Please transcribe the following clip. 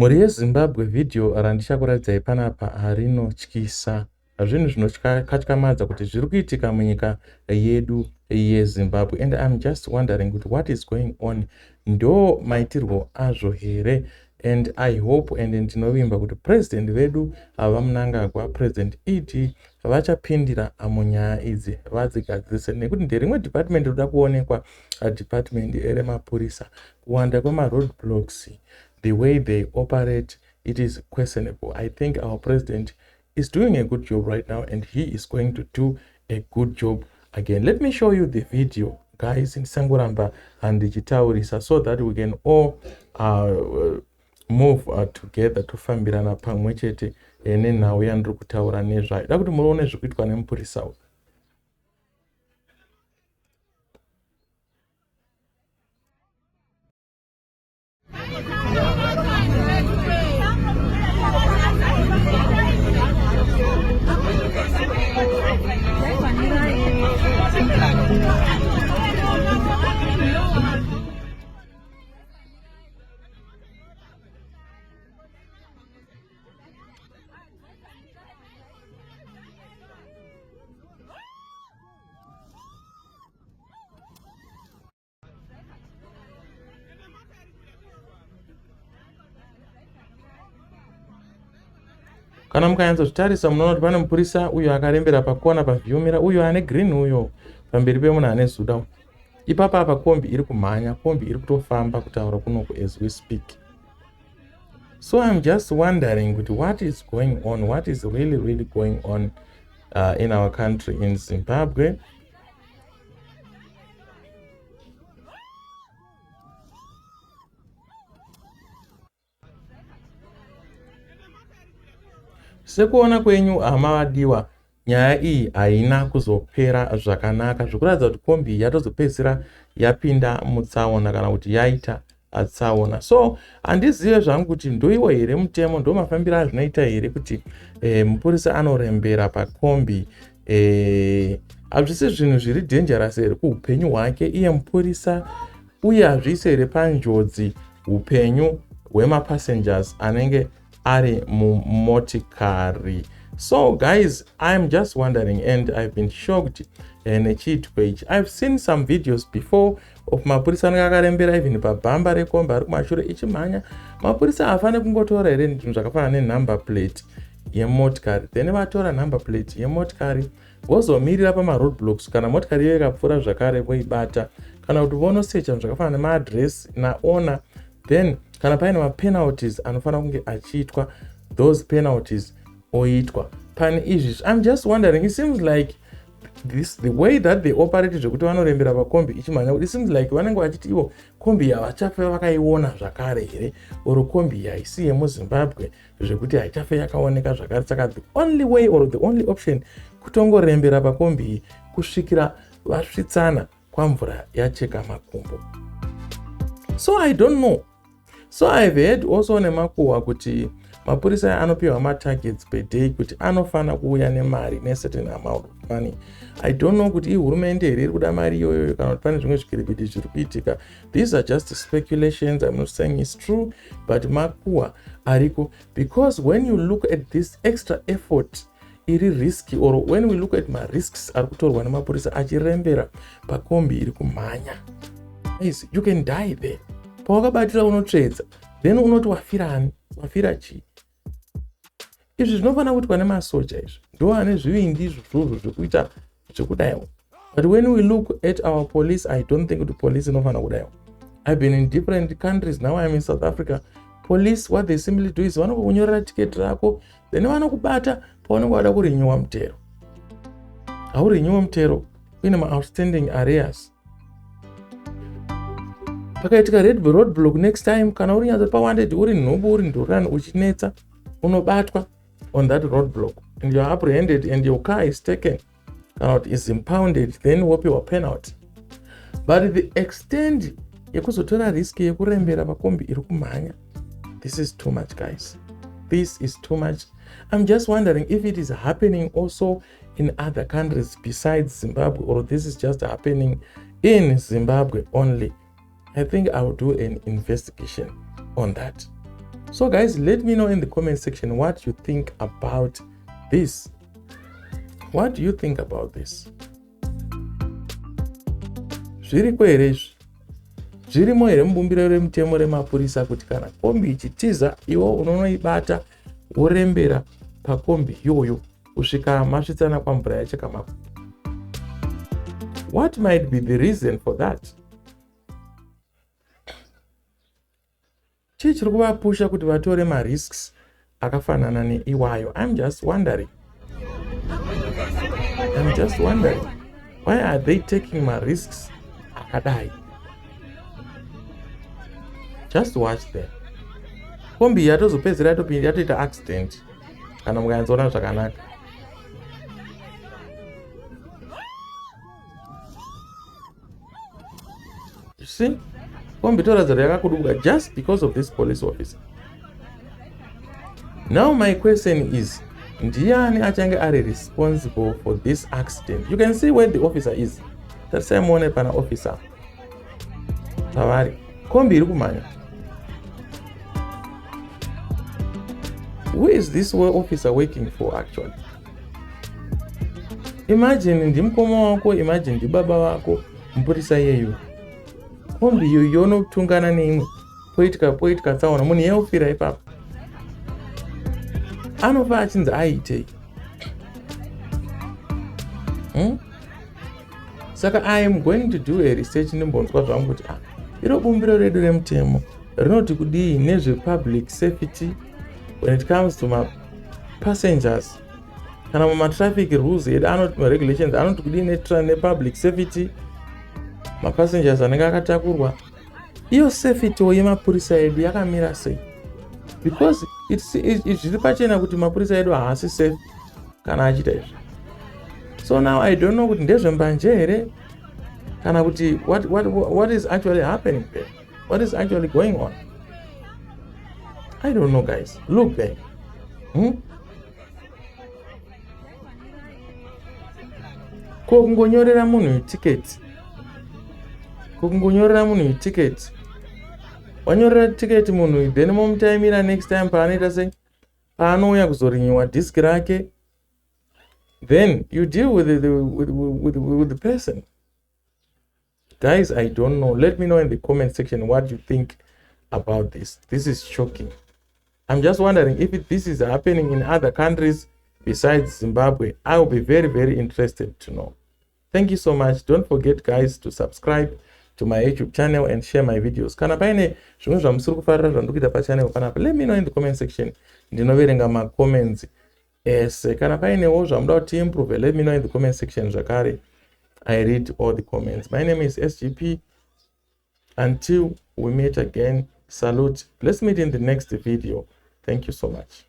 Mhuri yeZimbabwe vhidhiyo randichakuratidzai panapa rinotyisa. Zvinhu zvinokatyamadza kuti zviri kuitika munyika yedu yeZimbabwe and I'm just wondering kuti what is going on. Ndo maitirwo azvo here? And I hope and ndinovimba kuti president vedu VaMnangagwa, President ED vachapindira munyaya idzi vadzigadzirise nekuti nderimwe department rinoda kuonekwa, department remapurisa. Kuwanda kwemaroad blocks, the way they operate, it is questionable. I think our president is doing a good job right now and he is going to do a good job again. Let me show you the video, guys, ndisangoramba ndichitaurisa so that we can all move together, tofambirana pamwe chete nenhau yandiri kutaura nezvayo. Da kuti muone zviri kuitwa nemupurisa uyu. Kana mukanyatsozvitarisa munoona kuti pane mupurisa uyo akarembera pakona paviewmira, uyo ane green uyo pamberi pemunhu ane zuda ipapa. Apa kombi iri kumhanya, kombi iri kutofamba kutaura kunoku as we speak. So I'm just wondering kuti what is going on, what is really really going on in our country, in Zimbabwe. Sekuona kwenyu, hama vadiwa, nyaya iyi haina kuzopera zvakanaka, zvikuratidza kuti kombi yatozopedzisira yapinda mutsaona kana kuti yaita tsaona. So handizive zvangu kuti ndoiwo here mutemo, ndo mafambiro azvinoita here kuti mupurisa anorembera pakombi. Hazvisi zvinhu zviri dangerous here kuupenyu hwake iye mupurisa, uye hazviisi here panjodzi upenyu hwemapassengers anenge ari mumotikari? So guys, I'm just wondering and I've been shocked nechiitiko ichi. I've seen some videos before of mapurisa anenge akarembera even pabhamba rekombi ari kumashure ichimhanya. Mapurisa haafaniri kungotora here zvinhu zvakafanana nenumber plate yemotikari? Then vatora number plate yemotikari, vozomirira pamaroad blocks. Kana motikari iyo ikapfuura zvakare, voibata, kana kuti vonosecha zvakafanana nemaadress naowner. Then kana paine mapenalties anofanira kunge achiitwa, those penalties oitwa. Pane izvi, I'm just wondering, it seems like this, the way that they operate, zvekuti vanorembera pakombi ichimhanya, it seems like vanenge vachiti ivo kombi havachafe vakaiona zvakare here, or kombi haisi yemuZimbabwe zvekuti haichafe yakaoneka zvakare. Saka the only way or the only option kutongorembera pakombi iyi kusvikira vasvitsana kwamvura yacheka makumbo. So I don't know. So I've heard also nemakuhwa kuti mapurisa anopiwa matargets per day kuti anofanira kuuya nemari, necertain amount of money. I don't know kuti ihurumende here iri kuda mari iyoyo, kana kuti pane zvimwe zvikiribidi zviri kuitika. These are just speculations, I'm not saying it's true, but makuhwa ariko, because when you look at this extra effort iri risky, or when we look at marisks ari kutorwa nemapurisa achirembera pakombi iri kumhanya, guys, you can die there. Pawakabatira unotsvedza, then unoti wafirani, wafira chii? Izvi zvinofanira kuitwa nemasoja, izvi ndo ane zvivindi izvozvozvo zvekuita zvekudaiwo. But when we look at our police, I don't think kuti police inofanira kudaiwo. I've been in different countries, now I'm in South Africa. Police, what they simply do is vanokunyorera tiketi rako, then vanokubata paunenge wada kurenewa mutero. Haurenewa mutero uine maoutstanding arrears. Pakaitika red road block next time, kana uri nyatso pawanted, uri nhubu, uri ndurani, uchinetsa, unobatwa on that road block and you are apprehended and your car is taken, kana kuti is impounded, then wopiwa penalty. But the extent yekuzotora risk yekurembera pakombi iri kumhanya, this is too much, guys, this is too much. I'm just wondering if it is happening also in other countries besides Zimbabwe, or this is just happening in Zimbabwe only. I think I will do an investigation on that. So guys, let me know in the comment section what you think about this. What do you think about this? Zviriko here izvi? Zvirimo here mubumbiro remutemo remapurisa kuti kana kombi ichitiza iwo unonoibata worembera pakombi iyoyo kusvika masvitsana kwamvura yacheka makumbo? What might be the reason for that? Chii chiri kuvapusha kuti vatore marisks akafanana neiwayo? I'm just wondering, I'm just wondering, why are they taking marisks akadai? Just watch them. Kombi yatozopedzera yatopinda yatoita accident kana mukanyatsoona zvakanaka. You see, kombi toratidza kuti yakakudubuka just because of this police officer. Now my question is, ndiani achange ari responsible for this accident? You can see where the officer is. Tarisai muone pana officer pavari, kombi iri kumhanya. Who is this officer working for actually? Imagine ndimukoma wako, imagine ndibaba vako mupurisa iyeyo, kombi iyo yonotungana neimwe, poitika poitika tsaona, munhu yeofira ipapo anofa achinzi aitei? Saka I am going to do a research ndimbonzwa zvangu kuti ah, iro bumbiro redu remutemo rinoti kudii nezvepublic safety when it comes to mapassengers, kana mumatraffic rules edu anoti, maregulations anoti kudii nepublic safety, mapassengers anenge akatakurwa. Iyo safety yemapurisa edu yakamira sei? Because zviri pachena kuti mapurisa edu haasi safe kana achiita izvi. So now I don't know kuti ndezvembanje here kana kuti what is actually happening there, what is actually going on. I don't know, guys. Look there, Ko kungonyorera munhu tiketi, ko kungonyorera munhu tiketi, wanyorera tiketi munhu, then momutaimira next time paanoita sei, paanouya kuzorinyiwa disk rake, then you deal with the person. Guys, I don't know. Let me know in the comment section what you think about this. This is shocking. I'm just wondering if this is happening in other countries besides Zimbabwe. I will be very, very interested to know. Thank you so much. Don't forget, guys, to subscribe to my YouTube channel and share my videos. Kana paine zvimwe zvamusiri kufarira zvandiri kuita pachannel panapa, let me know in the comment section. Ndinoverenga macomments ese. Kana painewo zvamuda kuti improve, let me know in the comment section zvakare. I read all the comments. My name is SGP. Until we meet again, salute. Let's meet in the next video. Thank you so much.